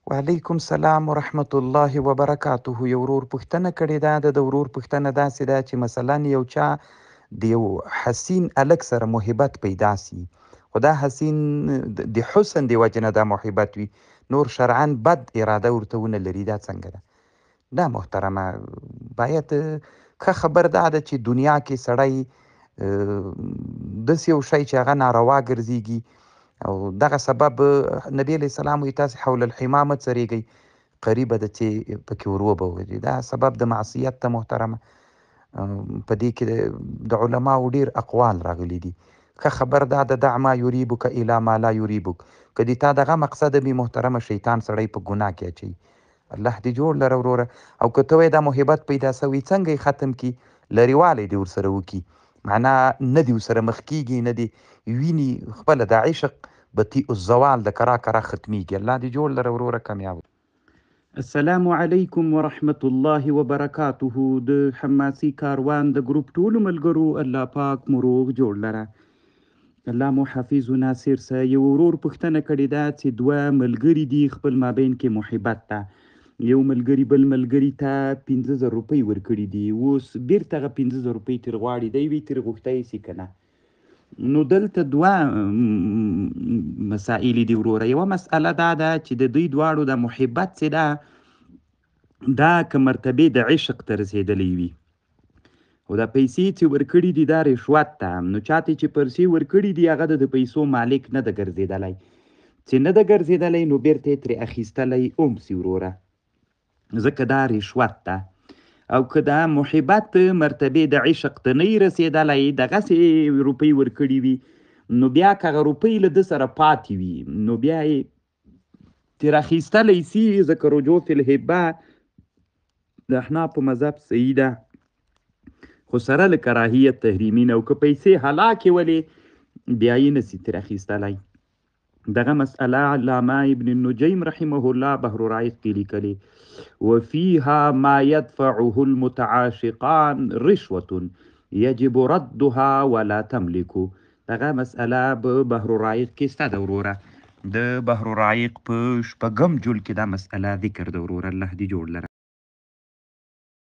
وعلیکم سلام ورحمت الله وبرکاته. یو ورور پوښتنه کړې ده، د ورور پوښتنه داسې ده چې مثلا یو چا د یو حسین الک سره محبت پیدا سي، خو دا حسین د حسن د وجې نه دا محبت وي، نور شرعا بد اراده ورته ونه لري، دا څنګه ده؟ نه محترمه، باید ښه خبر دا ده چې دنیا کې سړی داسې یو شی چې هغه ناروا ګرځېږي، او دغه سبب نبی علیه السلام وایي تاسې حول الحما مه څرېږئ، قریبه ده چې پکې ور وبوځي. دا سبب د معصیت ته محترمه. په دې کې د علماو ډېر اقوال راغلي دي. ښه خبر دا ده دع ما یریبک الی ما لا یریبک، که د تا دغه مقصد وي محترمه، شیطان سړی په ګناه کې اچوي. الله دې جوړ لره وروره. او که ته وایې دا محبت پیدا سوی، څنګه یې ختم کړي؟ لرېوالی دې ورسره وکړي، معنا نه دې ورسره مخ کېږي، نه دې ویني، خپله دا عشق بطیء الزوال د کرا کرا ختمېږي. الله دې جوړ لره وروره، کامیاب. السلام علیکم ورحمت الله وبرکاته. د حماسي کاروان د ګروپ ټولو ملګرو الله پاک مو روغ جوړ لره، الله مو حافظ و ناصر سه. یو ورور پوښتنه کړې ده چې دوه ملګري دي، خپل مابین کې محبت ده، یو ملګري بل ملګري ته 5000 روپۍ ورکړي دي، اوس بیرته هغه 5000 روپۍ ترې غواړي، دی وی ترې غوښتی سي که نه؟ نو دلته دوه مسائل دي وروره. یوه مسئله دا ده چې د دوی دواړو د محبت چې ده، دا که مرتبې د عشق ته رسېدلی وي، او دا پیسې چې ورکړي دي دا رشوت ده، نو چاته چې پیسې ورکړي دي هغه د پیسو مالک نه ده ګرځېدلی، چې نه ده ګرځېدلی نو بیرته یې ترې اخیستلی هم سي وروره، ځکه دا رشوت ده. او که دا محبت مرتبې د عشق ته نه وي رسېدلی، دغسې روپۍ ورکړي وي، نو بیا که هغه روپۍ له ده سره پاتې وي نو بیا یې ترې اخیستلی سي، ځکه رجوع فی الهبه د احنافو مذهب صحیح ده، خو سره له کراهیت تحریمي نه. او که پیسې هلاکې ولې بیا یې نه سي ترې اخیستلی. دغه مسئله علامه ابن النجیم رحمه الله بحر الرائق کې لیکلې، وفيها ما يدفعه المتعاشقان رشوة يجب ردها ولا تملك. دغه مسئله په بحر الرائق کې سته ده وروره، د بحر الرائق په شپږم جل کې دا مسئله ذکر ده وروره. الله دې جوړ لره.